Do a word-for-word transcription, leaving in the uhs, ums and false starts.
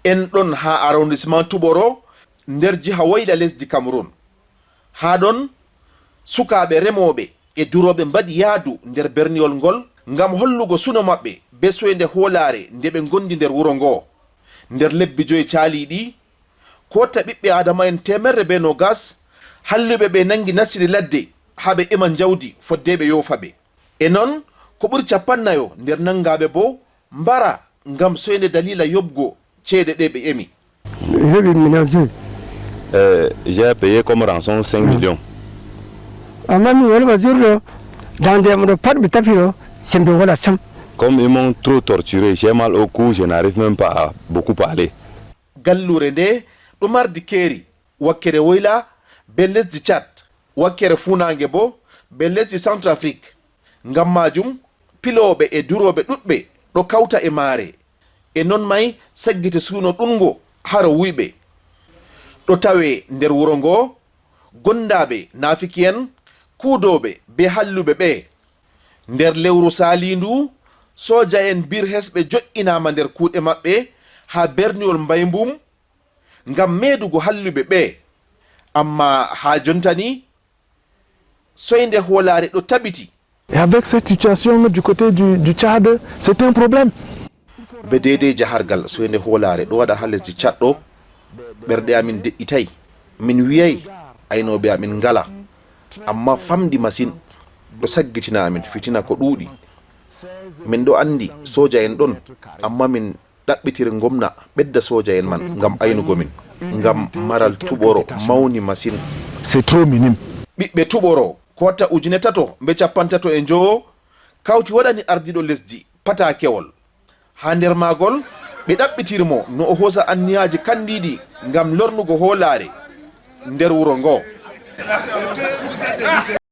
En ɗon haa arrondissement Tuɓoro, nder jiha woyla lesdi Cameroun. Haa ɗon, sukaaɓe remooɓe e durooɓe mbaɗi yaadu nder berniwol ngol ngam hollugo suno maɓɓe bee soynde hoolaare nde ɓe ngondi nder wuro ngo. Nder lebbi joy caaliiɗi, kootta ɓiɓɓe Aadama'en teemerre bee noogas, halluɓe ɓe naŋgi nastiiɗe ladde haa ɓe ema njawdi fodde ɓe yoofa ɓe. E non, ko ɓuri cappannayo nder naŋgaaɓe boo mbara ngam soynde daliila yoɓgo ceede ɗe ɓe emi. Mi heɓi million joy. Euh, j'ai payé comme rançon cinq millions. Amma mi woni ba jour ɗo, dans des mo ɗo pat mi tafi ɗo, sembe wala sam. Comme ils m'ont trop torturé, j'ai mal au cou, je n'arrive même pas à beaucoup parler. Galluure nde ɗo mardi keeri wakkere woyla be lesdi Tchad, wakkere fuunaange boo be lesdi Centrafrique. Ngam maajum, pilooɓe e durooɓe ɗuɗɓe ɗo kawta e maare. E non may saggite suuno ɗuuɗŋgo haro wuyɓe. Ɗo tawe nder wuro ngo, gondaaɓe naafiki'en, kuudooɓe be halluɓe ɓe. Nder lewru saaliindu, sooja'en bir hesɓe jo'inaama nder kuuɗe maɓɓe haa berniwol Mbaymbuum ngam meedugo halluɓe ɓe. Ammaa haa jonta ni, soynde hoolaare ɗo tabiti. Et avec cette situation du côté du, du Tchad, c'est un problème. Be deydey jahargal soynde hoolaare ɗo waɗa haa lesdi Tchad ɗo, ɓerɗe amin de'itay. Min wi'ay aynooɓe amin ngala, ammaa famɗi masin, ɗo saggitina amin fitina ko ɗuuɗi. Min ɗo anndi sooja'en ɗon, ammaa min ɗaɓɓitiri ngomna ɓedda sooja'en man ngam aynugo min, ngam maral Tuɓoro mawni masin. C'est trop minime. Ɓiɓɓe Tuɓoro kootta ujine tato be cappantato e njowo kawti waɗani ardiiɗo lesdi pataakewol. Haa nder maagol, ɓe ɗaɓɓitiri mo no o hoosa anniyaaji kandiiɗi ngam lornugo hoolaare nder wuro ngo.